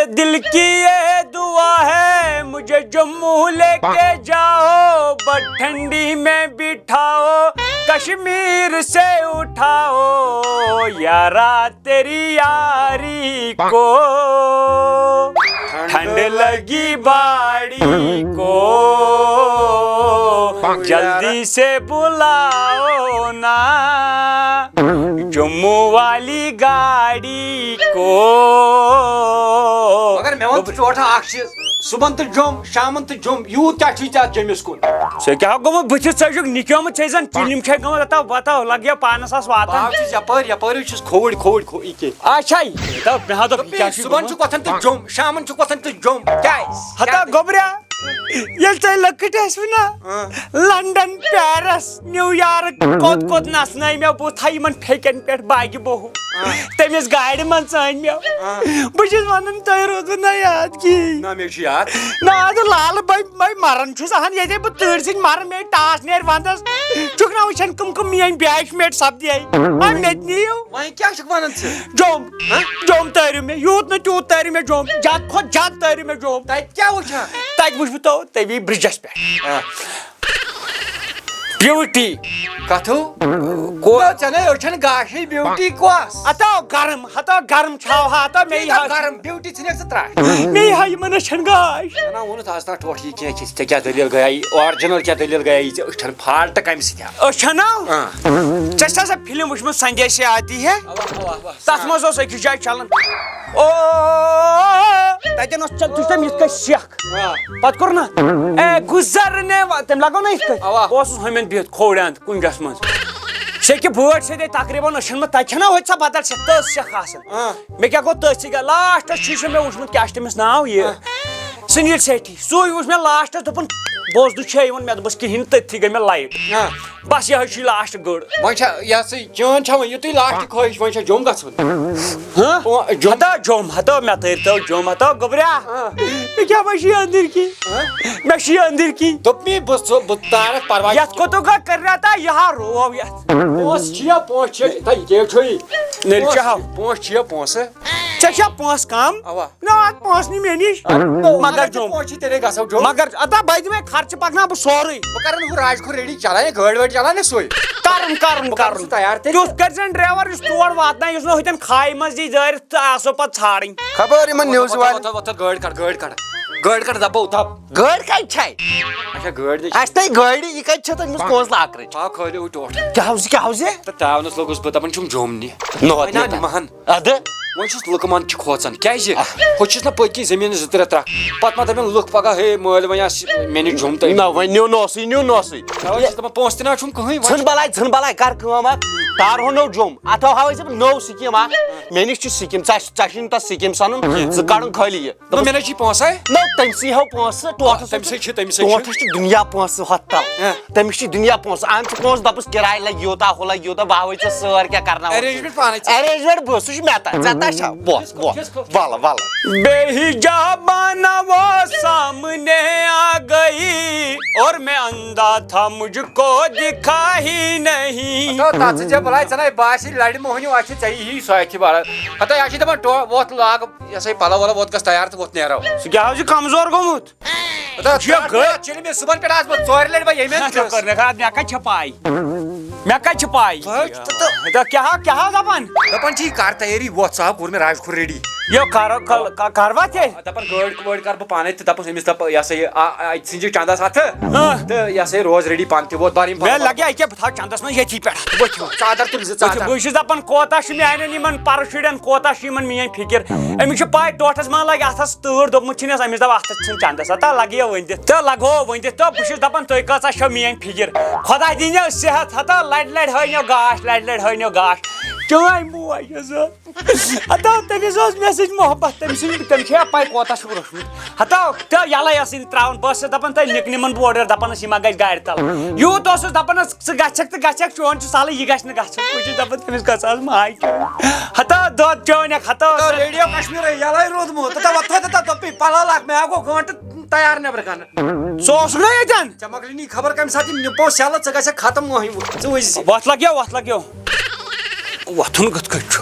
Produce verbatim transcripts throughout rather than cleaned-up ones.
دل کی یہ دعا ہے، مجھے جموں لے کے جاؤ، بس ٹھنڈی میں بٹھاؤ، کشمیر سے اٹھاؤ، یارا تیری یاری کو، ٹھنڈ لگی باڑی کو، جلدی سے بلاؤ نا، جموں والی گاڑی کو۔ مگر مےٚ وَن ژٕ ٹوٹھا اکھ چیٖز، صُبحن تہٕ جوٚم، شامن تہٕ جوٚم، یوٗت کیٛاہ چھُے ژےٚ اَتھ جوٚمِس کُن؟ ژےٚ کیٛاہ گوٚمُت بٕتھِس؟ ژٕ چھُکھ نِکیومُت، ژےٚ زَن چِلِم چھے گٔمٕژ، اَتھ بَتاو لَگہِ پانَس آس واتان۔ بہٕ آوُس یَپٲرۍ، یَپٲرۍ چھُس کھووُرۍ، کھووُرۍ، کھو-، یہِ کیٛاہ؟ اچھا، یہِ دَپ، مےٚ ہا دوٚپ، یہِ دوٚپمَے، کیٛاہ چھُے صُبحن گوٚمُت؟ چھُ وۄتھان تہٕ جوٚم، شامن چھُ وۄتھان تہٕ جوٚم، کیٛازِ؟ ہتا کیٛاہ؟ گوٚبریا، ییٚلہِ ژےٚ لۄکٕٹۍ ٲسوٕ نا، اۭں۔ لندن، پیرس، نیو یارک، کوٚت کوٚت نژنٲے مےٚ بہٕ تھا یِمن پھیٚکٮ۪ن پٮ۪ٹھ باگہِ بہو۔ اۭں۔ تٔمِس گاڑِ منٛز ژٲنۍ مےٚ۔ اۭں۔ بہٕ چھُس ونان، تۄہہِ روٗدوٕ نہ یاد کِہیٖنۍ۔ نہ، مےٚ چھُ یاد۔ نہ، ادٕ لالہٕ بے، بے مران چھُس اہن، ییٚتے بہٕ تۭرِ سۭتۍ مرٕ، مےٚ ٹاس نیرِ ونٛدس۔ چھُکھ نہ وٕچھان کٕم کٕم میٲنۍ بیچ میٹ سپدے؟ وۄنۍ مےٚ تہِ نِیِو۔ وۄنۍ کیٛاہ چھُکھ ونان ژٕ؟ جوٚم۔ ہہ؟ جوٚم تٲرِو مےٚ، یوٗت نہٕ تیوٗت تٲرِو مےٚ جوٚم، زیادٕ کھۄتہٕ زیادٕ تٲرِو مےٚ جوٚم۔ تتہِ کیٛاہ وٕچھان؟ تتہِ وٕچھ بہٕ تو تٔمی برجس پٮ۪ٹھ۔ آ۔ بیوٹی۔ کتھو؟ کو-، نہ، ژےٚ نے أچھن گاشے بیوٹی کۄس؟ ہتو گرم، ہتو گرم چھاو ہا، ہتو مے یی ہا۔ گرم بیوٹی ژھٕنکھ ژٕ ترٛٹھ۔ مے یی ہا یِمن أچھن گاش۔ نہ، ووٚنُتھ از تام ٹوٹھ یہِ کینٛہہ کہِ ژےٚ کیٛاہ دٔلیٖل گٔیے، original کیٛاہ دٔلیٖل گٔیے ژےٚ أچھن فالٹ کمہِ سۭتۍ آو؟ أچھن آو؟ آ۔ ژےٚ چھا سا فلم وٕچھمٕژ سنجے سے آتی ہے؟ اوا، اوا، اوا۔ تتھ منٛز اوس أکِس جایہِ چلان، او، تتٮ۪ن اوس چل-، تُج تٔمۍ یِتھ کٔنۍ سیکھ۔ آ۔ پتہٕ کوٚر نہ، اے، گُزرنے وا-، تٔمۍ لگٲو نہ یِتھ کٔنۍ۔ اوا۔ بہٕ اوسُس ہُمٮ۪ن بِہِتھ کھوورِ اندٕ کُنجس منٛز۔ سیٚکہِ بٲٹھۍ سۭتۍ تقریباً أچھن منٛز، تتہِ چھنہ ہوٚتہِ سۄ بدل سیکھ، تٔژ سیکھ آسان۔ آ۔ مےٚ کیٛاہ گوٚو تٔتھۍ سۭتۍ؟ لاسٹس چھُ، یہِ چھُ مےٚ وُچھمُت، کیٛاہ چھُ تٔمِس ناو یہِ؟ آ۔ سنیل سیٹھی۔ سُے وُچھ مےٚ لاسٹس، دوٚپُن، بوزنہٕ چھُ یِوان، مےٚ دوٚپُس، کِہیٖنۍ، تٔتھی گٔے مےٚ لایٹ۔ آ۔ بس یِہوٚے چھُے لاسٹ گٔر۔ وۄنۍ چھا یہِ ہسا یہِ چٲنۍ چھا وۄنۍ یُتُے لاسٹ خٲہِش، وۄنۍ چھا جوٚم گژھُن؟ ہاں؟ پو-، جوٚم۔ ہتا جوٚم، ہتا مےٚ تٔرۍ تو جوٚم، ہتا گوٚبریا۔ ہاں۔ مےٚ کیٛاہ، مےٚ چھُ یہِ أنٛدٕرۍ کِنۍ۔ ہاں؟ مےٚ چھُ یہِ أنٛدٕرۍ کِنۍ۔ دوٚپمَے بہٕ ژٕ-، بہٕ تارَتھ پَرواے۔ یَتھ کوٚتُکھ گا کٔرۍ رٮ۪تا یہِ ہا روو یَتھ۔ پونٛسہٕ چھِیا، پونٛسہٕ چھِ، تہٕ یہِ کیٛاہ چھُے؟ نٔلۍ چھِ ہاو۔ پونٛسہٕ چھِیا پونٛسہٕ؟ ژےٚ چھا پونٛسہٕ کم؟ اوا۔ نہ، اَتھ پونٛسہٕ نی مےٚ نِش۔ اَدٕ نو، مگر اگر ژےٚ جوٚم۔ پونٛسہٕ چھِ، تیٚلے گژھو جوٚم۔ مگر اَدا بَدِ مےٚ خرچہٕ پَکناو بہٕ سورُے۔ بہٕ کَرَن ہُہ راج خور ریڈی چلاوان، گٲڑۍ وٲڑۍ چلاوان سُے۔ کَرُن، کَرُن، بہٕ کَرُن کَرُن۔ سُہ تیار تیٚلہِ۔ تیُتھ کٔرۍ زٮ۪ن ڈرٛیوَر یُس تور واتنایہِ، یُس نہٕ ہُتٮ۪ن خایہِ منٛز دی دٲرِتھ تہٕ آسو پَتہٕ ژھانٛڈٕنۍ۔ خبر یِمَن وۄتھ، نِوزِ وۄتھ، والٮ۪ن۔ وۄتھ، وۄتھ، وۄتھ، گٲڑۍ کَڑ، گٲڑۍ کَڑ۔ گٲڑۍ کَڑ دَبو دَب۔ گٲڑۍ کَتہِ چھَے؟ اچھا، گٲڑۍ دِ۔ اَسہِ تَے گٲڑِ، یہِ کَتہِ چھےٚ تٔمِس پونٛسہٕ لاکرٕچ؟ آ، کھٲلِو ہُہ ٹوٹھ۔ کیٛاہ ہاوزِ، کیٛاہ ہاوزِ؟ تہٕ تاونَس لوٚگُس بہٕ دَپان چھُم جوٚم نہِ۔ نہ، وۄنۍ وۄنۍ نا نہ۔ نِمہٕ ہَن۔ اَدٕ؟ وۄنۍ چھُس لُکہٕ من چھِ کھوژان۔ کیٛازِ؟ آ۔ ہُہ چھُس نہ پٔتۍ کِنۍ زٔمیٖنَس زٕ ترٛےٚ ترٛکھ۔ پَتہٕ ما دَپن لُکھ پَگاہ، "ہے مٲلۍ، وۄنۍ آس مےٚ نِش جوٚم تٔمۍ۔" نہ، وۄنۍ نیوٗ نوسٕے، نیوٗ نوسٕے۔ تَوَے چھُس دَپان، پونٛسہٕ تہِ نہ چھُم کٕہٕنۍ، وۄنۍ ژھٕن بَلاے، ژھٕن بَلاے، کَر کٲم اَکھ، تارہو نوٚو جوٚم۔ اَتھ ہاوہاوے ژےٚ بہٕ نوٚو سِکیٖم اَکھ۔ مےٚ نِش چھِ سِکیٖم، ژےٚ، ژےٚ چھُے نہٕ تَتھ سِکیٖم سَنُن کینٛہہ، ژٕ کَڑُن خٲلی یہِ۔ نہ، مےٚ نہ چھِ پونٛسَے۔ نہ، تٔمۍ سٕے ہاو پونٛسہٕ، ٹوٹھَس تٔمۍ سٕے چھِ، تٔمۍ سٕے چھِ۔ ٹوٹھَس چھِ دُنیا پونٛسہٕ ہۄتھ تَل۔ ہہ۔ تٔمِس چھِ دُنیا پونٛسہٕ۔ اَن ژٕ پونٛسہٕ، دَپُس کِراے لَگہِ یوٗتاہ، ہُہ لَگہِ یوٗتاہ، بہٕ ہاوَے ژےٚ سٲر کیٛاہ کَرناوَتھ۔ Arrangement پانَے ژٕ۔ Arrangement بہٕ، سُہ چھُ مےٚ تَتھ، ژےٚ تَتھ چھا؟ بوز، بوز۔ وَلہٕ، وَلہٕ۔ بے حجابانہ وہ سامنے آ گئی اور میں اندھا تھا، مجھ کو دکھا ہی نہیں۔ ہتو، تَتھ ژٕ چھےٚ بَلاے، ژےٚ نَے باسی لَرِ موہنیوٗ اَتھِ، ژےٚ یی سُہ اَتھِ بَلاے۔ ہتو، یہِ ہا چھِ دَپان، ٹو-، وۄتھ لاگ، یہِ ہسا یہِ پَلو وَلو، وۄتھ گژھ تیار تہٕ وۄتھ نیرو۔ سُہ کیٛاہ حظ چھُ کمزور گوٚمُت؟ ہتا، یہِ گٔے۔ ژےٚ چھُنہٕ مےٚ صُبحن پٮ۪ٹھ آز بہٕ ژورِ لٹہِ بہٕ ییٚمہِ اَندٕ اچھا، چھُس۔ کٔر مےٚ خراب، مےٚ کَتہِ چھےٚ پَے؟ مےٚ کَتہِ چھِ پَے؟ بہٕ حظ چھُس تہٕ، تہٕ۔ ہتا، کیٛاہ ہا، کیٛاہ ہا دَپان؟ دَپان چھِ یہِ کَر تیٲری، وۄتھ ژٕ ہا کوٚر مےٚ راج کھوٚر ریڈی۔ یہِ کَر، کَر، کَر، کَر وۄتھ ییٚلہِ؟ دَپان گٲڑۍ وٲڑۍ کَرٕ بہٕ پانے تہٕ دَپَس أمِس دَپ، یہِ ہسا یہِ، آ، آ، اَتہِ ژھٕنچہِ چندَس اَتھٕ۔ ہاں۔ تہٕ یہِ ہسا یہِ روز ریڈی پانہٕ تہِ ووت بار یِم مےٚ پَلو۔ لَگہِ اَکہِ بہٕ تھاوٕ چندَس منٛز ییٚتھی پٮ۪ٹھ۔ ؤتھِو۔ ژادر تُلۍ زِ، ژادر۔ بہٕ چھُس دَپان کوتاہ چھُ میٛانٮ۪ن یِمَن پَرٕ شُرٮ۪ن، کوتاہ چھُ یِمَن میٛٲنۍ فِکِر۔ أمِس چھِ پَے ٹوٹھَس ما لَگہِ اَتھَس تۭر، دوٚپمُت چھِنَس أمِس دَپ اَتھَس ژھٕن چندَس، ہتا لَگہِ یہِ ؤنۍ دِتھ تہٕ لَگہو ؤنۍ دِتھ تہٕ بہٕ چھُس دَپان تُہۍ کۭژاہ چھو میٛٲنۍ فِکِر۔ خۄدا دِنیو صحت، ہتا لَڑِ لَڑِ ہٲینیو گاش، لَڑِ لَڑِ ہٲینیو گاش۔ چٲنۍ موج ٲس۔ ہتا تٔمِس ٲس مےٚ سۭتۍ محبت، تٔمۍ سٕنٛدۍ، تٔمۍ چھےٚ پَے کوتاہ چھُکھ روٚٹمُت۔ ہتا تہٕ یَلَے ٲسٕے نہٕ ترٛاوان، بہٕ ٲسٕس دَپان تۄہہِ نِک نِمَن بہٕ اورٕ یورٕ، دَپان ٲس یہِ ما گژھِ گاڑِ تَل۔ یوٗت اوسُس دَپان ٲس، ژٕ گژھکھ تہٕ گژھکھ، چون چھُ سَہلٕے، یہِ گژھِ نہٕ گژھُن۔ بہٕ چھُس دَپان تٔمِس گژھ آز ماے کیوٚن۔ ہتا دۄد چٲنٮ۪کھ، ہتا ہتا ریڈیو کشمیٖرٕے یَلَے روٗدمُت، تہٕ وۄتھو تہٕ تَتھ دوٚپُے پَلو لاگ، مےٚ ہا گوٚو گٲنٛٹہٕ تیار نٮ۪برٕ کَنہٕ۔ سُہ اوسُکھ نا ییٚتٮ۪ن؟ ژےٚ مۄکلہِ نی خبر کَمہِ ساتہٕ یِم نِپو سیلہٕ، ژٕ گژھکھ ختم مٔہۍ، ژٕ وٕچھ زِ۔ وَتھ لَگیو، وَتھ لَگیو۔ وۄتھُن کِتھ کٔنۍ چھُ؟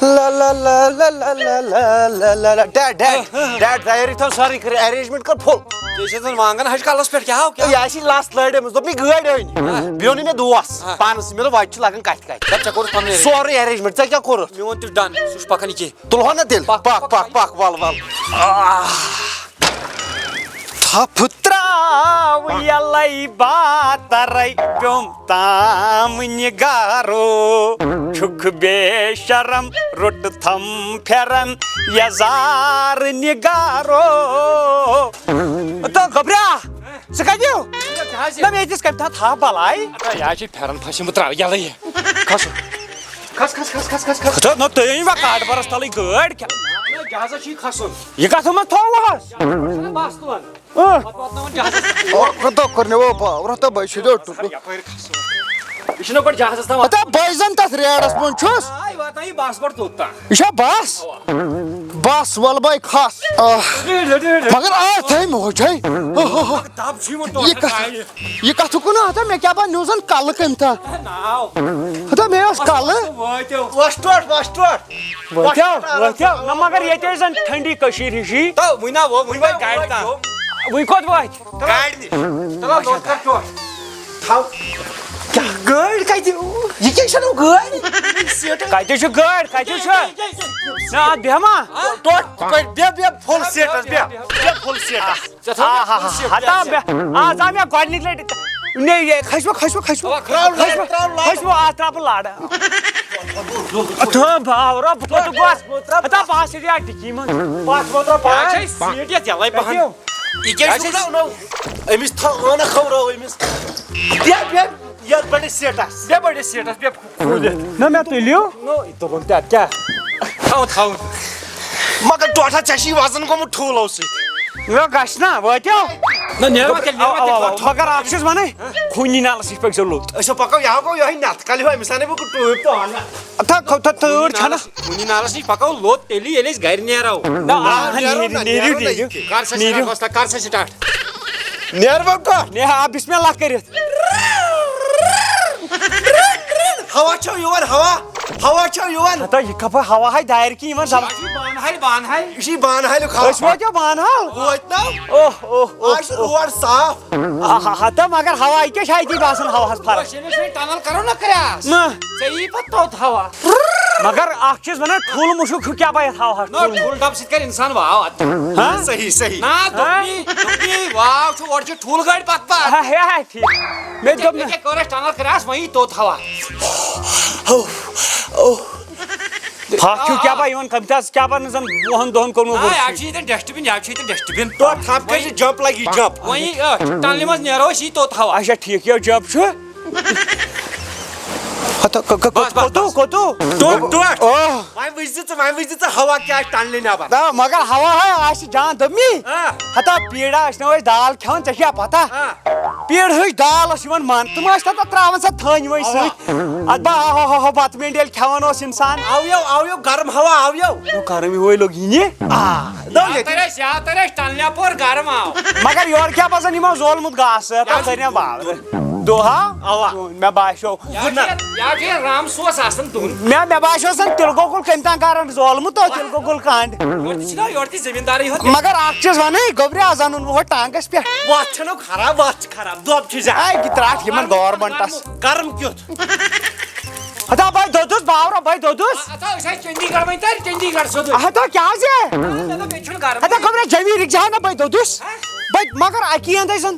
لا لا لا لا لا لا لا لا لا لا لا ڈیڈ ڈیڈ ڈیڈ تیٲری تھٲو سٲرٕے کٔرِتھ ارینجمنٹ کٔر فُل۔ ژےٚ چھِ زن وانگن ہج کلس پٮ۪ٹھ کیٛاہ ہو کیٛاہ؟ یہِ آسہِ لس لٲڑ أمِس دوٚپ مےٚ گٲڑۍ أنۍ بیٚیہِ اوٚن مےٚ دوس پانس سۭتۍ مےٚ دوٚپ وۄنۍ چھُ لگان کتھِ کتھِ۔ دپ ژےٚ کوٚرُتھ پنُن ارینجمنٹ۔ سورُے ارینجمنٹ ژےٚ کیٛاہ کوٚرُتھ؟ میون تہِ ڈن سُہ چھُ پکان یہِ کہِ۔ تُلہون نا تیٚلہِ پکھ پکھ پکھ پکھ پکھ ول ول۔ تھپھ تراو یلے باترے پیوم تام نگارو چھُکھ بے شرم روٚٹ تھم پھیرن یزار نگارو۔ تو گبریا ژٕ کتہِ یِو؟ نہ مےٚ ییٚتِس کمہِ تھا تھا بلاے۔ یہِ چھِ پھیرن پھسیمُت تراو یلے۔ کھس کھس کھس کھس کھس کھس۔ خدا نہ تُہۍ أنۍ وۄنۍ کاٹ برس تلٕے گٲڑۍ کیٛاہ؟ نہ جہازس چھُے کھسُن۔ یہِ کتھ منٛز تھووہس؟ بس تُلان۔ اۭں۔ پتہٕ واتناوان جہازس۔ او، کوٗتاہ کوٚر مےٚ او باو، رۄتہ بٲے چھُ دیو ٹُکُر۔ یپٲرۍ کھسُن۔ یہِ چھُنہ گۄڈٕ جہازس تام واتان۔ ہتا بٲے زن تتھ ریڈس منٛز چھُس۔ آے واتان یہِ بس گۄڈٕ توٚت تام۔ یہِ چھا بس؟ اوا۔ بس ول بٲے کھس۔ آہ۔ Dead, dead, dead. مگر آ تھٲے موجے۔ دب چھُ یِمن یہِ ٹوٹھس کتھ؟ آیہِ۔ یہِ کتھ کُن ہتا مےٚ کیٛاہ بنیو زن کلہٕ کٔمۍ تام۔ ناو۔ ہتا مےٚ ٲس کلہٕ۔ وٲتِو۔ وۄٹھ ٹوٹھ، وۄٹھ ٹوٹھ۔ وٲتیو، وٲتیو۔ نہ مگر ییٚتہِ ٲسۍ زن ٹھنڈی کٔشیٖر ہِشی۔ تو وۄنۍ نا، وۄنۍ، وۄنۍ وۄنۍ گاڑِ تام۔ وۄنۍ کوٚت وٲتۍ؟ گاڑِ نِش۔ چلو، لوٚت کر ٹوٹھ۔ تھاو۔ کیٛاہ گٲڑۍ کتہِ؟ یہِ کیٛاہ چھَنہٕ گٲڑۍ؟ سیٖٹہٕ۔ کتہِ چھُ گٲڑۍ؟ کتہِ چھُ؟ نہ، اَتھ بیٚہما؟ ٹوٹھ پٲٹھۍ بیٚہہ، بیٚہہ فُل سیٖٹس، بیٚہہ، بیٚہہ فُل سیٖٹس۔ ژےٚ تھٲو مےٚ آہا، فُل سیٖٹ ہتا پٮ۪ٹھ۔ مےٚ، آ، زا مےٚ گۄڈٕنِکۍ لٹہِ۔ نے، یے، کھسہِ وۄنۍ، کھسہِ وۄنۍ، کھسہِ وۄنۍ۔ ترٛاو لڑ، کھسہِ وۄنۍ، ترٛاو لڑ۔ کھسہِ وۄنۍ، آ، ترٛاو بہٕ لڑ۔ تھٲو باورا، بہٕ کوٚت گوس؟ ہتا بہٕ آسہٕ ییٚتہِ اَتھ ڈِکی منٛز۔ پتھ وۄتھ ترٛاو یہِ پتھ۔ چھے سیٖٹ یَتھ یَلَے پہن۔ کَتہِ یِو؟ یہِ کیٛازِ چھُکھ ناو ناو؟ أمِس تھاو، ٲنَکھ کھوراو أمِس۔ بیٚہہ، بیٚہہ، یَتھ بٔڑِس سیٖٹَس۔ بیٚہہ بٔڑِس سیٖٹَس، بیٚہہ۔ نہ مےٚ تُلِو۔ نو، یہِ دوٚپُن تہِ اَدٕ کیٛاہ؟ تھاو، تھاو۔ مگر ٹوٹھا ژےٚ چھُے وزن گوٚمُت ٹھوٗلو سۭتۍ۔ مےٚ گژھِ نا، وٲتِو۔ نہ، نیرو تیٚلہِ، نیرو اَوا، تیٚلہِ۔ اَوا، مگر اَکھ چھُس وَنٕے، خوٗنی نالَس نِش پٔکۍزیو لوٚت۔ أسۍ ہا پَکو، یہِ ہا گوٚو یِہوٚے نَتھ، کَلہِ ہیوٗ أمِس ہا نَے بہٕ ٹوٗپۍ تہِ اَنہٕ۔ اَتھ ہا کھو-، تھو-، تھٲڑ چھَنہ۔ خوٗنی نالَس نِش پَکو لوٚت تیٚلی، ییٚلہِ أسۍ گَرِ نیرو۔ نہ، آ، آ، نیرو نیرِو، نہ، نیرِو، نیرو نہ نیرِو۔ یِتھ کٔنۍ۔ کر سا نیرِو۔ Start، وۄستا، کر سا start۔ نیر وۄنۍ کر۔ نے، آ، بسم اللہ کٔرِتھ۔ ہوا چھو یور، ہوا، ہوا چھو یور۔ ہتا، یہِ کپٲرۍ ہوا ہے دارِ کِنۍ یِوان زبر۔ یہِ چھُ بانہال، بانہال۔ یہِ چھُ بانہالیُک ہوا۔ أسۍ وٲتیو بانہال۔ وٲتۍ نو۔ اوہ، اوہ، اوہ، آز چھُ اوہ۔ روڈ صاف۔ آ، ہا، ہتا، مگر ہوا یہِ کیٛاہ چھِ اَتی باسان ہواہَس فرق؟ أسۍ ییٚلہِ أسۍ وۄنۍ tunnel کرو نا کرٛاس، نہ۔ ژےٚ یی پتہٕ توٚت ہوا۔ مگر اکھ چیٖز وَنان، ٹھوٗل مُشُک ہیوٗ کیٛاہ بَنہِ ہواہَس؟ نہ، ٹھوٗل؟ ٹھوٗل ڈَبہٕ سۭتۍ کَرِ اِنسان واو اَتھ۔ ہا؟ صحیح، صحیح۔ نہ، دوٚپمی، دوٚپمی، واو چھُ، اورٕ چھِ ٹھوٗل گٲڑۍ پَتہٕ پَتہٕ۔ ہا، ہے، ہے، ٹھیٖک۔ مےٚ دوٚپ نہ۔ ییٚکیٛاہ کٔر اَسہِ tunnel کرٛاس، وۄنۍ یی توٚت ہوا۔ ہو، ہو۔ پھَکھ چھُ کیٛاہ با یِوان کَمہِ تَس کیٛاہ با نہٕ زَن وُہَن دۄہَن کوٚرمُت آ، ؤرشی۔ یہِ چھُ ییٚتٮ۪ن dustbin، یہِ چھُ ییٚتٮ۪ن dustbin۔ تو تھَپھ کٔرۍ زِ وۄنۍ jump لَگہِ، jump۔ وۄنۍ یی، آ، tunnelہِ منٛز نیرو أسۍ، یی توٚت ہوا۔ اچھا، ٹھیٖک، یہِ jump چھُ۔ ہتا، ک-، ک-، بس، بس، کوٚتو، بس۔ کوٚتو؟ ٹوٚٹ، ٹوٚٹ۔ اوہ۔ وۄنۍ وٕچھ زِ ژٕ، وۄنۍ وٕچھ زِ ژٕ ہوا کیٛاہ آسہِ tunnelہِ نٮ۪بر۔ نہ، مگر ہوا ہے آسہِ جان دٔمی۔ آ۔ ہتا پیٖڑا ٲسۍ نہ أسۍ دال کھٮ۪وان، ژےٚ چھےٚ پتہ؟ آ۔ پیٖڑ ہٕچ دال ٲس یِوان من، تِم ٲسۍ تَتھ ترٛاوان سۄ تھٔنۍ ؤنۍ اَوا۔ سۭتۍ۔ اَتھ با، ہا، ہا، ہا، ہا، بَتہٕ میٖنٛڈۍ ییٚلہِ کھٮ۪وان اوس اِنسان۔ آو یو، آو یو گرم ہوا، آو یو۔ نو گرم ہیوے لوٚگ یِنہِ۔ آ، نو ییٚتہِ۔ یاتر ٲسۍ، یاتر ٲسۍ، tunnelہِ اپور گرم آو۔ مگر یورٕ کیٛاہ پَزَن یِمو زولمُت گاسہٕ، یَتھ یاتر ٲسۍ نہ باورٕ۔ دوہا؟ اوا۔ مےٚ باسیو۔ یا چھُ، یا چھُ یہِ رام سوس آسان دُن۔ مےٚ، مےٚ باسیو زَن تِلہٕ گۄگُل کٔمۍ تام کَران زولمُت تو تِلہٕ گۄگُل کانٛڈ۔ یورٕ تہِ چھِنہ، یورٕ تہِ زٔمیٖندارٕے ہوت۔ مگر اَکھ چیٖز وَنَے، گوٚبرِ آز اَنُن وۄنۍ ٹانٛگَس پٮ۪ٹھ۔ وَتھ چھَنہٕ خراب، وَتھ چھِ خراب، دۄب چھِ زیادٕ۔ اے، یہِ ترٛٹھ یِمَن governmentس۔ گرم کیُتھ۔ ہتا بَے دوٚدُس، باورا بَے دوٚدُس۔ آ، ہتا أسۍ آے چندی گڑھ وۄنۍ تَرِ چندی گڑھ سیوٚدُے۔ ہتا کیٛازِ؟ مےٚ دوٚپ ییٚتہِ چھُنہٕ گرم۔ ہتا گوٚبرِ جمیٖرٕکۍ جان نہ بَے دوٚدُس۔ ہہ؟ بَے مگر اَکی اَندَے زَن۔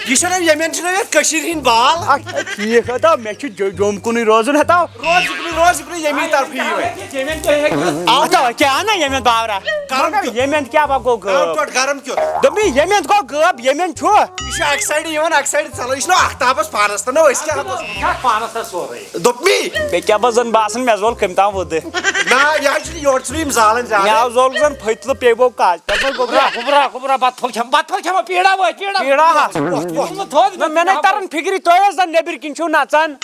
یہِ چھُنہ ییٚمٮ۪ن چھُنہ یَتھ کٔشیٖرِ ہِنٛدۍ بال۔ اَدٕ ٹھیٖک، ہتا، مےٚ چھُ جو-، جوٚم کُنُے روزُن، ہتا۔ روز یُکنُے، روز یُکنُے ییٚمی طرفہٕ یِوان۔ ییٚمٮ۪ن تُہۍ ہیٚکِو۔ آ، ہتا، کیٛاہ اَنَے ییٚمٮ۪ن باورا؟ گرم مگر کیُتھ؟ ییٚمٮ۪ن کیٛاہ بَکو گٲو؟ گرم پٮ۪ٹھ گرم کیُتھ؟ دوٚپمَے، ییٚمٮ۪ن گوٚو غٲب، ییٚمٮ۪ن چھُ؟ یہِ چھُ اَکہِ سایڈٕ یِوان، اَکہِ سایڈٕ ژَلان۔ یہِ چھُنہ آختابَس پانَس تہٕ نہ أسۍ کیٛاہ ہٮ۪کو؟ یہِ چھُ پانَس تہٕ سورُے۔ دوٚپمی۔ مےٚ کیٛاہ بہٕ زَن باسان، مےٚ زول کٔمۍ تام وُدٕ۔ نہ، یہِ حظ چھُنہٕ یورٕ چھُنہٕ یِم زالان زیادٕ۔ مےٚ آو زول زَن پھٔتۍ تہٕ پیٚیہِ بو کاج۔ تَتھ منٛز گوٚو گوٚبرا، گوٚبرا، گوٚبرا، بَتہٕ پھوٚل کھٮ۪مہٕ، بَتہٕ پھوٚل کھٮ۪مہٕ، پیٖڑا وٲتۍ، پیٖڑا۔ پیٖڑا ہا۔ ووٚتھ، ووٚتھ، ووٚتھ۔ نہ، مےٚ نَے تَران فِکرِ، تُہۍ ٲسۍ زَن نیٚبٕرۍ کِنۍ چھِو نَژان۔